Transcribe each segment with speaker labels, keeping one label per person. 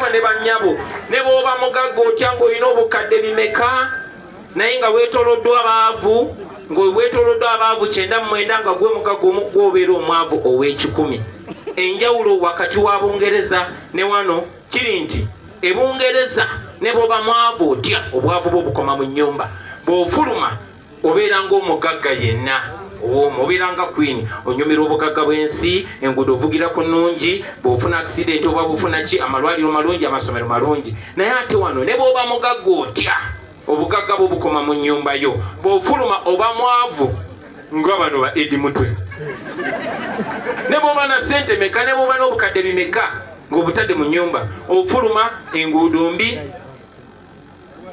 Speaker 1: Basebo ne bannyabo, ne bw'oba mugagga otya, ng'olina obukadde bimeka, naye nga weetoloddwa abaavu, ng'weetoloddwa abaavu 99, nga gwe mugagga omu, gwobeera omwavu ow'ekikumi. Enjawulo wakati wa Bungereza ne wano kiri nti ebungereza ne bw'oba mwavu otya, obwavu bwo bukoma mu nnyumba. Bw'ofuluma obeera ng'omugagga yenna owoomu, obeera nga queen, onyumirwa obugagga bw'ensi, enguudo ovugira ku nnungi, bw'ofuna accident oba bwofuna ki, amalwaliro malungi, amasomero malungi. Naye ate wano ne bw'oba mugagga otya, obugagga bwo bukoma mu nnyumba yo. Bw'ofuluma oba mwavu nga bano ba Edi Mutwe. Ne bw'oba na sente meka, ne bw'oba n'obukadde bimeka ng'obutadde mu nnyumba, ofuluma enguudo mbi,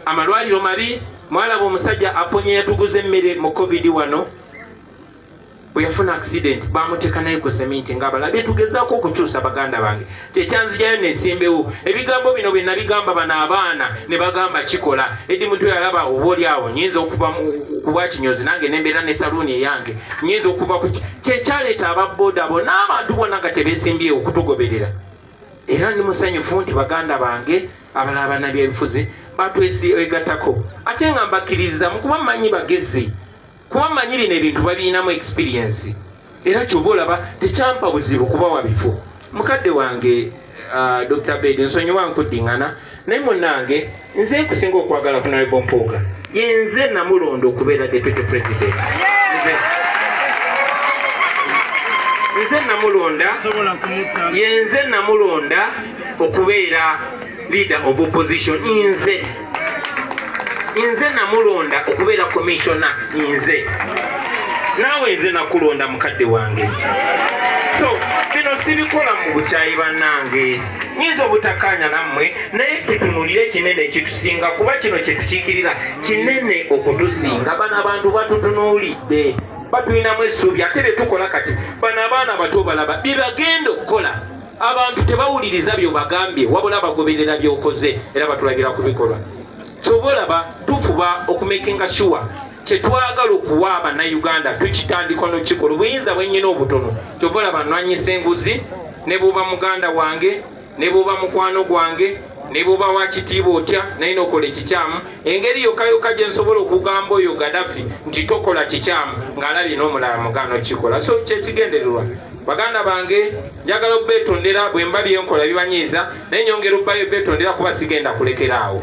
Speaker 1: amalwaliro mabi. Mwalaba omusajja aponye yatuguza emmere mu COVID wano, bwe yafuna accident bamuteeka naye ku seminti ng'abalabye. Tugezaako okukyusa, baganda bange. Kyekyanzijayo nesimbewo. Ebigambo bino bwe nabigamba bano abaana ne bagamba kikola. Edi Mutwe yalaba oba oli awo nyinza okuva ku bwakinyozi nange nembeera ne saluuni eyange, nyinza okuva ku kyekyaleeta ababooda bo n'abantu bonna nga tebesimbyewo okutugoberera. Era ndi musanyufu nti baganda bange abalala bannabyebufuzi batwesiegattako, ate nga mbakkiririza mu kuba mmanyi bagezi, kuba mmanyi bino ebintu babirinamu experience. Era kyova olaba tekyampa buzibu kubawa bifo. Mukadde wange Dr Bed, nsonyiwa nkuddiŋŋana, naye munnange nze nkusinga okwagala. Honorable Mpuuga, yenze namulonda okubeera deputy president. Nze namulonda, yenze namulonda okubeera leader of opposition. Nze namulonda okubeera commissioner. Nze naawe nze nakulonda, mukadde wange. So bino sibikola mu bukyayi, bannange. Nyinza obutakkaanya nammwe, naye tutunulire ekinene ekitusinga, kuba kino kyetukiikirira kinene okutusinga. Bano abantu batutunuulidde, batulinamu essuubi. Ate bye tukola kati, bano abaana bato balaba bye bagenda okukola. Abantu tebawuliriza byobagambye, wabula bagoberera byokoze, era batulabira ku bikolwa. Kyoba olaba tufuba okumakinga sure kyetwagala okuwa Abannayuganda tukitandika nokikola. Obuyinza bwenyina obutono, kyova olaba nwanyisa enguzi, ne bwoba muganda wange, ne bwoba mukwano gwange, ne bwoba wakitiibwa otya, naye nokola ekikyamu, engeri yokka yokka gye nsobola okugamba oyo Gadafi nti tokola kikyamu, ng'alabye n'omulala mugaana okikola. So kyekigendererwa, baganda bange. Njagala okubetondera bwe mba byenkola bibanyiiza, naye nyongera okubeetondera kuba sigenda kulekera awo.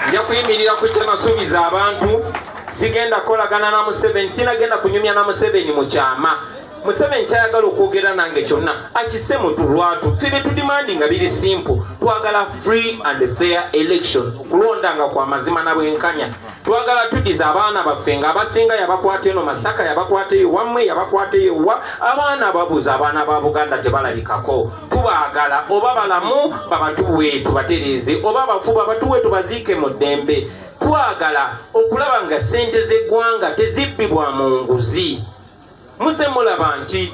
Speaker 1: Nja kuyimirira ku kyenasuubiza abantu. Sigenda kukolagana na Museveni, sinagenda kunyumya na Museveni mu kyama. Museveni kyayagala okwogera nange kyonna akise mu tulwatu. Ffe bye tudemandinga biri simple: twagala free and fair election, okulonda nga kwa mazima na bwenkanya. Twagala tudiza abaana baffe nga abasinga yabakwata eno Masaka, yabakwata eyo wammwe, yabakwata eyo wa. Abaana babuza, abaana ba Buganda tebalabikako. Tubaagala, oba balamu babatuwe tubatereeze, oba bafu babatuwe tubaziike mu ddembe. Twagala okulaba nga sente z'eggwanga tezibbibwa mu nguzi. Muze mulaba nti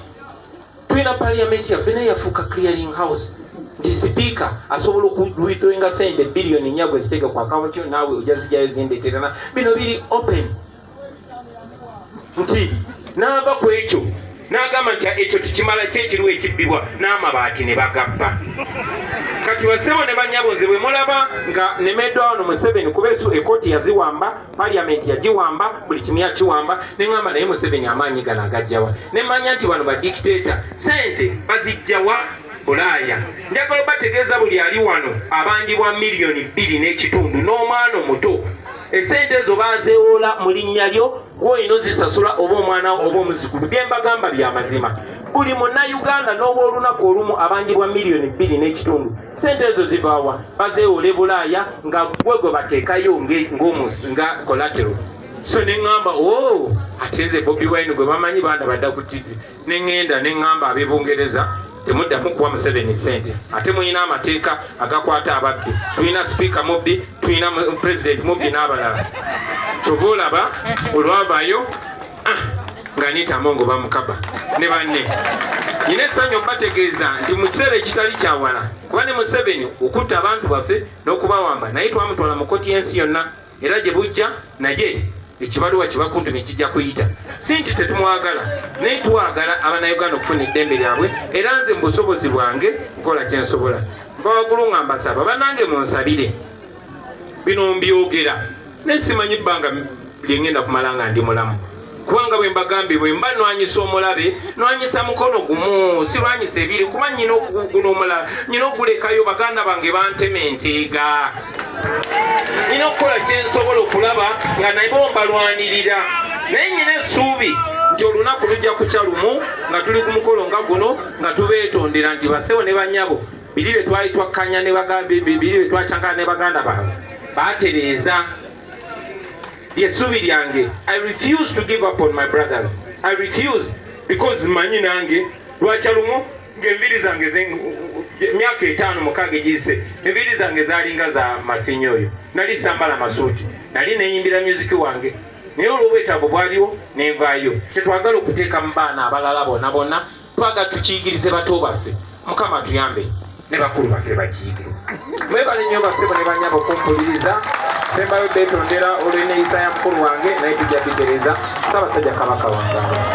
Speaker 1: tulina parliament yaffe, naye yafuuka clearing house, nti sipiika asobola okuwithdrawinga sente biliyoni 4, gwe ziteeke ku akawunti yo, naawe ojja zijjayo zindeeterana. Bino biri open. Nti n'ava ku ekyo n'agamba nti ekyo tukimala, kyekiriwo ekibbibwa n'amabaati ne bagabba. Kati basebo ne banyabo, nze bwe mulaba nga nemeddwa wano Museveni, kuba esu ekooti yaziwamba, parliament yagiwamba, buli kimu yakiwamba, neŋŋamba naye Museveni amaanyi gano agajjawa? Nemanya nti bano badictator sente bazijjawa Bulaaya. Njagala bategeeza buli ali wano abanjibwa miliyoni 2.5 n'omwana omuto, esente ezo bazeewola mu linnya lyo, gwolina ozisasula, oba omwana wo oba omuzukulu. Bye mbagamba bya mazima. Buli Munnayuganda n'obwolunaku olumu abanjibwa miliyoni 2.5, sente ezo zivaawa? Bazeewola e Bulaaya, nga gwe gwe bateekayo nga collateral. So neŋŋamba o oh, ate nze Bobi Wine gwe bamanyi, banda badda ku TV, neŋŋenda neŋŋamba ab'e Bungereza, temuddamu kuwa Museveni sente. Ate mulina amateeka agakwata ababbi. Tulina sipiika mubbi, tulina pulezidenti mubbi n'abalala. Kyova olaba olwavaayo nga Anita Amongo bamukaba ne banne. Nina essanyu bategeeza nti mu kiseera ekitali kyawala, kuba ne Museveni okutta abantu baffe n'okubawamba, naye twamutwala mu kkooti y'ensi yonna, era gye bujja naye. Ekibaluwa kibakuntumye kijja kuyita. Si nti tetumwagala, naye twagala Abannayuganda okufuna eddembe lyabwe, era nze mu busobozi bwange nkola kyensobola. Nva waggulu nga mbasaba, bannange munsabire. Bino mbyogera naye simanyi bbanga lyengenda kumala nga ndi mulamu, kubanga bwe mbagambye, bwe mba nwanyisa omulabe nwanyisa mukono gumu, sirwanyisa ebiri, kuba nyina okuguno omulala nyina ogulekayo. Baganda bange bantema enteega, nyina okukola kyensobola okulaba nga nabo mbalwanirira. Naye nyina essuubi nti olunaku lujja kukya lumu nga tuli ku mukolo nga guno, nga tubeetondera nti basewo ne banyabo, biri bye twali twakkanya ne biri bye twakyankana ne baganda baabwe batereeza. Lyessuubi lyange. I refuse to give up on my brothers. I refuse, because manyi nange lwakya lumu ng'enviiri zange, emyaka 5, 6 egiyise, enviiri zange zalinga za masinyi oyo. Nali sambala masuuti, nali neyimbira music wange, naye olw'obwetaavu bwaliwo nenvaayo. Tetwagala okuteeka mu baana abalala bonna bonna, twagala tukiyigirize bato baffe. Mukama tuyambe ne bakulu baffe bakiyige. Mwebale nnyo bassebo ne banyabo okumpuliriza. Sembayo beetondera olw'enneeyisa ya mukulu wange, naye tujja bitereeza. Ssaabasajja Kabaka wangaala.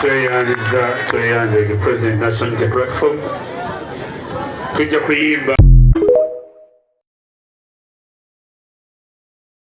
Speaker 2: Tweyanziza, tweyanze the President, National Unity Platform. Tujja kuyimba.